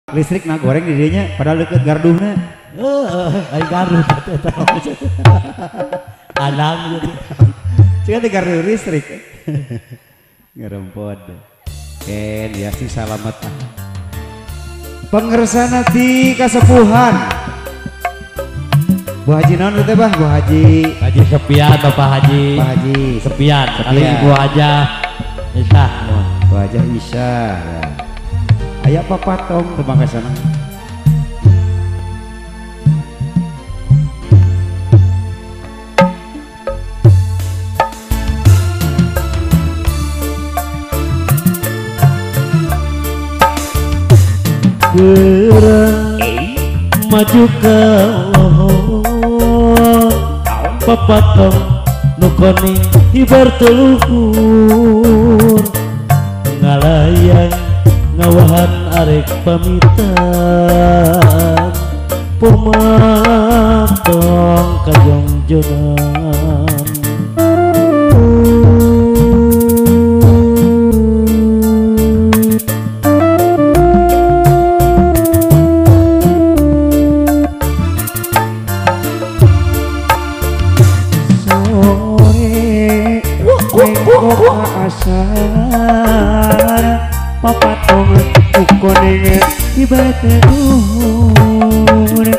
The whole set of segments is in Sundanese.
Listrik nah goreng di dinya padahal deket garduhna. Heeh, ai garduh eta. Alam gitu. Cika di gardu listrik. Ngerempod. Ken ya sing salamet ah. Pengersana ti kasepuhan. Bu Haji naon teh bah? Bu Haji. Haji Sepian, Bapak Haji. Pak Haji Sepian. Kali Ibu Haja Isah. Bu Haja Isah. Aya papatong teu mangga sana. Geura maju ka lohor papatong nu koning hibar teluhur ngalayang ngawahan arek pamitan pumatong kajongjonan. Sore mengko asar papatong kuning ibarat luhur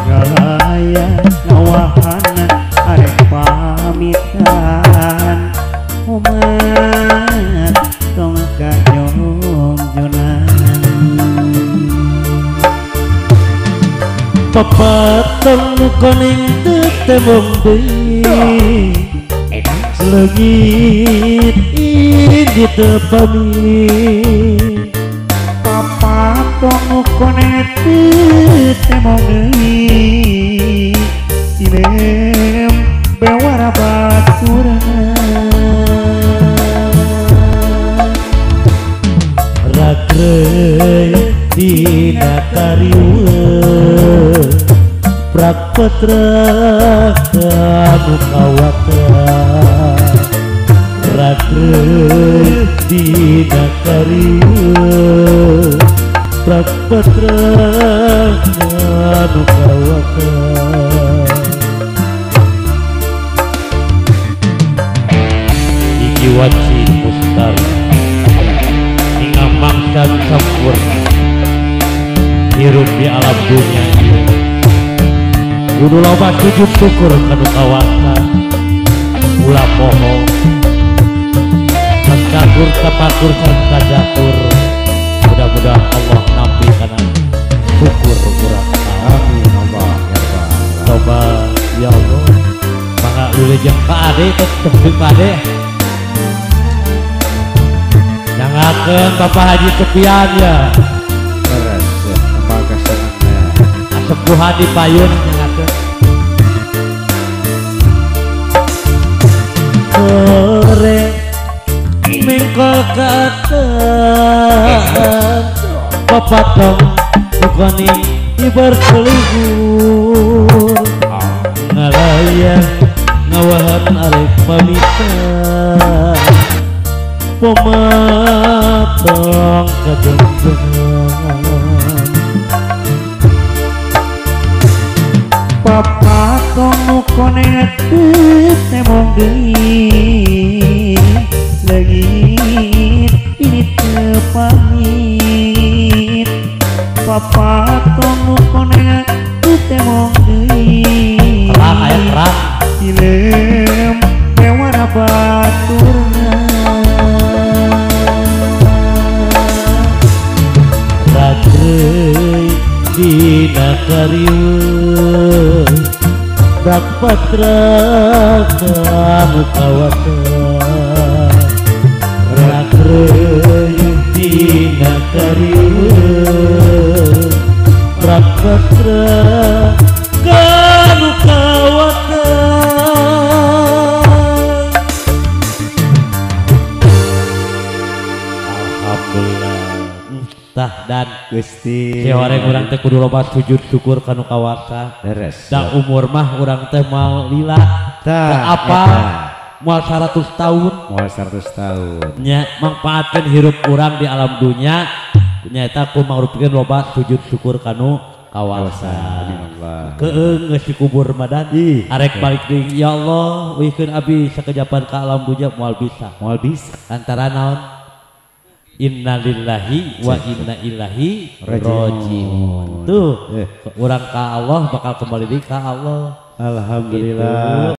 ngalayang ngawahan arek pamitan umat tong kajongjonan. Papatong kuning teu tembong deui leungit indi teu pamit. Papatong kuning teu tembong deui ilem bewara baturan. Ragreuy dina kariweuh prak petrah kanu kawatan. Ragreuy dina kariweuh prak petrah kanu kawatan. Iki waci mustar ingamangkan sampurna hirup di alam dunia ieu. Kudu loba sujud syukur kanu kawasa ulah poho takakur tapakur sareng tajakur. Mudah-mudahan Allah nampi kana syukur urang. Amin Allah ya Rabbal. Coba ya Allah mangga wilujeng Pak Ade tetep Pak Ade. Nyangakeun Bapak Haji Sepian ya. Beres ya mangga senangna. Asepuhan di payun nyangakeun. Sore mengko katan papatong kuning ibar keluhur ngalayang ngawahan arek pamitan pematong kajongjonan. Papatong kuning teu tembong deui leungit ini teu pamit. Papatong kuning teu tembong deui terang aya terang ilem bewara baturna. Ragreuy dina kariweuh prak patra kanu kawatan. Ragreuy dina kariweuh prak patra kanu kawatan. Alhamdulillah. Tah dan Gusti si horeng urang teh kudu loba sujud syukur kanu kawasa. Beres. Da umur mah urang teh moal lila. Tah apa moal 100 tahun. Moal 100 tahun. Nya mangpaatkeun hirup urang di alam dunya Nyaeta ku mangrupikeun loba sujud syukur kanu kawasa. Keung geus dikubur madan arek balik deui ya Allah wihkeun abi sakejapan ka alam dunya moal bisa. Moal bisa. Antara naon? Innalillahi wa inna ilaihi rajiun. Tuh, urang ka Allah bakal kembali deui ka Allah. Alhamdulillah.